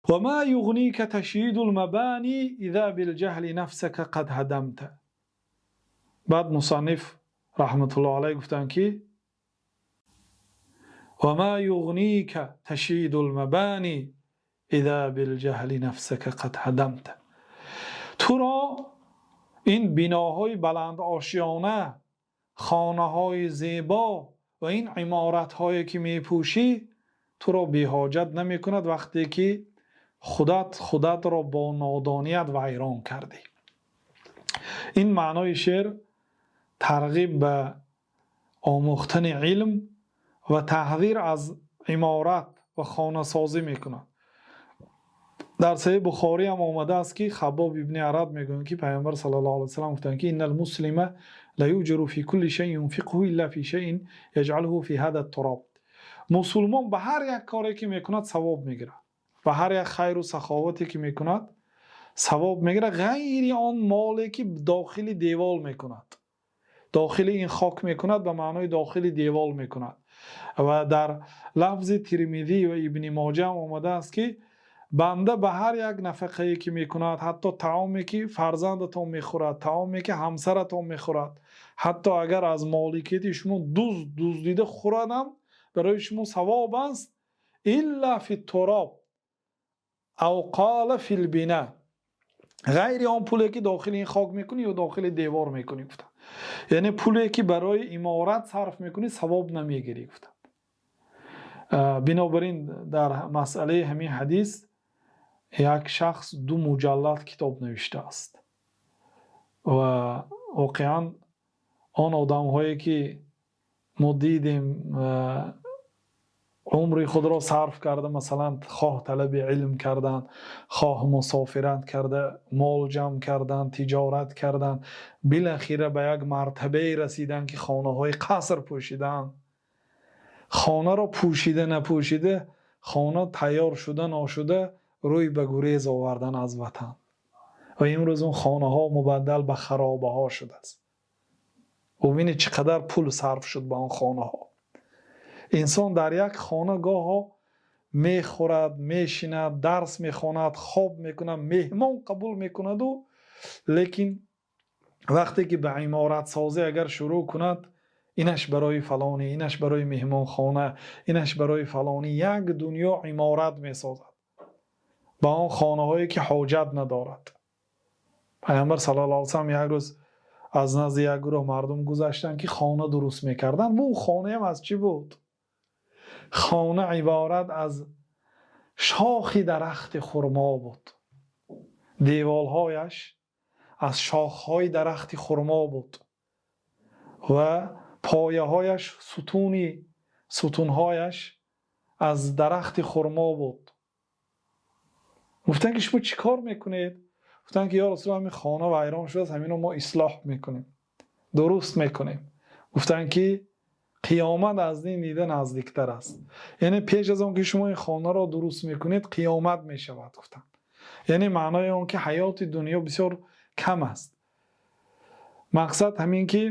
وما يغنيك تشييد المباني إذا بالجهل نفسك قد هدمت. Баъд мусанниф раҳматуллоҳ алайҳ гуфтанд, ки وما يغنيك تشييد المباني إذا بالجهل نفسك قد هدمت. Туро ин биноҳои баландошёна, хонаҳои зебо ва ин иморатҳое, ки мепӯшӣ, туро беҳоҷат намекунад, вақте ки худат худатро бо нодоният вайрон кардӣ. Ин маънои шеър тарғиб ба омӯхтани илм ва таҳзир аз иморат ва хонасозӣ мекунад. Дар Саҳеҳи Бухорӣ ҳам омадааст, ки Хаббоб ибни Арат мегӯянд, ки Паёмбар саллаллоҳу алайҳи васаллам гуфтанд, ки إن المسلم ليؤجر في كل شيء ينفقه إلا في شيء يجعله في هذا التراب. Мусулмон ба ҳар як коре, ки мекунад, савоб мегирад, ба ҳар як хайру саховате, ки мекунад, савоб мегирад, ғайри он моле, ки дохили девол мекунад, дохили ин хок мекунад, ба маънои дохили девол мекунад. Ва дар лафзи Тирмидӣ ва Ибни Моҷа ҳам омадааст, ки банда ба ҳар як нафақае, ки мекунад, ҳатто таоме, ки фарзандатон мехӯрад, таоме, ки ҳамсаратон мехӯрад, ҳатто агар аз моликияти шумо дузд дуздида хӯрадам, барои шумо савоб аст. إلا في التراب أو قال في البناء. Ғайри он пуле, ки дохили ин хок мекунӣ ё дохили девор мекунӣ, гуфтанд. Яъне пуле, ки барои иморат сарф мекунӣ, савоб намегирӣ, гуфтанд. Бинобар ин дар масъалаи ҳамин ҳадис як шахс ду муҷаллад китоб навиштааст. Ва воқеан он одамҳое, ки мо дидем, умри худро сарф карда, масалан, хоҳ талаби илм карданд, хоҳ мусофират карда мол ҷамъ карданд, тиҷорат карданд, билахира ба як мартабае расиданд, ки хонаҳои қаср пӯшиданд. Хонаро пӯшида напӯшида, хона тайёр шуда ношуда, рӯй ба гурез овардан аз ватан, ва имрӯз он хонаҳо мубаддал ба харобаҳо шудааст. Бубинед, чӣ қадар пул сарф шуд ба он хонаҳо. Инсон дар як хона гоҳо мехӯрад, мешинад, дарс мехонад, хоб мекунад, меҳмон қабул мекунаду, лекин вақте ки ба иморатсозӣ агар шурӯъ кунад, инаш барои фалонӣ, инаш барои меҳмонхона, инаш барои фалонӣ, як дунё иморат месозад ба он хонаҳое, ки ҳоҷат надорад. Пайғамбар саллаллоҳу алайҳи васаллам як рӯз аз назди як гурӯҳ мардум гузаштанд, ки хона дуруст мекарданд. Бу хонаам аз чӣ буд? Хона иборат аз шохи дарахти хурмо буд, деволҳояш аз шохҳои дарахти хурмо буд ва пояҳояш, сутуни сутунҳояш аз дарахти хурмо буд. Гуфтанд, ки шумо чӣ кор мекунед? Гуфтанд, ки ё Расул, ҳамин хона вайрон шудааст, ҳамино мо ислоҳ мекунем, дуруст мекунем. Гуфтанд, ки қиёмат аз ин дида наздиктар аст, яъне пеш аз он ки шумо ин хонаро дуруст мекунед, қиёмат мешавад, гуфтанд. Яъне маънои он ки ҳаёти дунё бисёр кам аст. Мақсад ҳамин, ки